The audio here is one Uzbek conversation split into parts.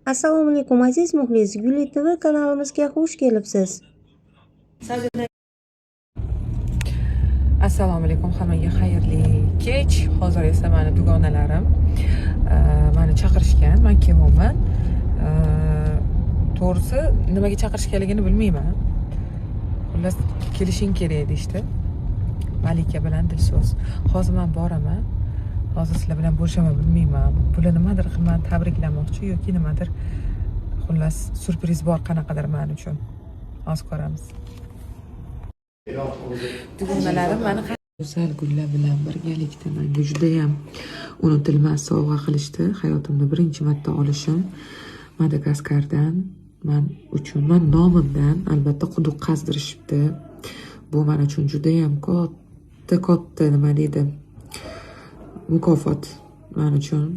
Assalomu alaykum, aziz muxlis, Guli TV kanalimizga xush kelibsiz. Assalomu alaykum hammaga, xayrli kech. Hozir esa mani dugonalarim mani chaqirishgan, man kelyapman. To'g'risi, nimaga chaqirishganligini bilmayman. Xullas, kelishing kerak deyishdi. Malika bilan Dilso'z. Hozir man boraman. Hozir sizlar bilan bo'lishaman, bilmayman. Bular nimadir mani tabriklamoqchi yoki nimadir. Xullas, syurpriz bor qanaqadir man uchun. Hozir ko'ramiz. Dugonalarim mani go'zal gullar bilan birgalikda menga judayam unutilmas sovg'a qilishdi. Hayotimda birinchi marta olishim Madagaskardan man uchun, man nomimdan albatta quduq qazdirishibdi. Bu man uchun judayam katta katta, nima deydi, mukofot man uchun.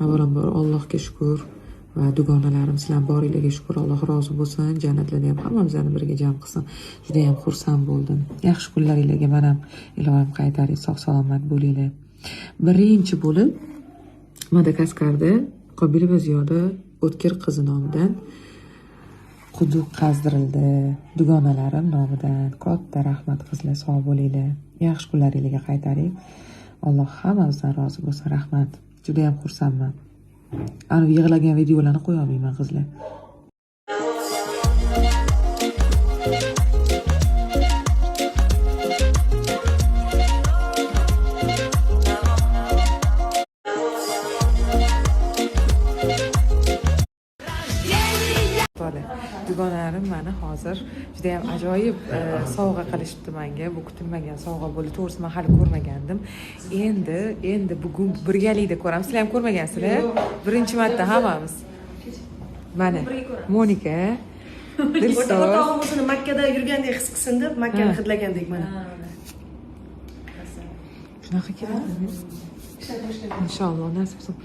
Avvalambor Allohga shukur va dugonalarim, sizlar boringlarga shukur. Alloh rozi bo'lsin, jannatlarda ham hammamizni birga jam qilsin. Judayam xursand bo'ldim. Yaxshi kunlaringlarga man ham, iloyim, qaytaring, sog' salomat bo'linglar. Birinchi bo'lib Madagaskarda Qobilova Ziyoda O'tkir qizi nomidan quduq qazdirildi, dugonalarim nomidan. Katta rahmat, qizlar, sog' bo'linglar, yaxshi kunlaringlarga qaytaring. Alloh hammamizdan rozi bo'lsin. Rahmat, judayam xursandman. Anavi yig'lagan videolarni qo'yolmayman, qizlar. Bola, dugonalarim mani hozir judayam ajoyib sovg'a qilishibdi manga. Bu kutilmagan sovg'a bo'ldi. To'g'risi, man hali ko'rmagandim. Endi bugun birgalikda ko'ramiz. Sizlar ham ko'rmagansizlar. Birinchi marta hammamiz. Mana Monika, Dilso'z. O'rtog'im o'zini Makkada yurgandek his qilsin deb, Makkani hidlagandek mana. Shunaqa keladimi? Inshaalloh, nasib qilsin.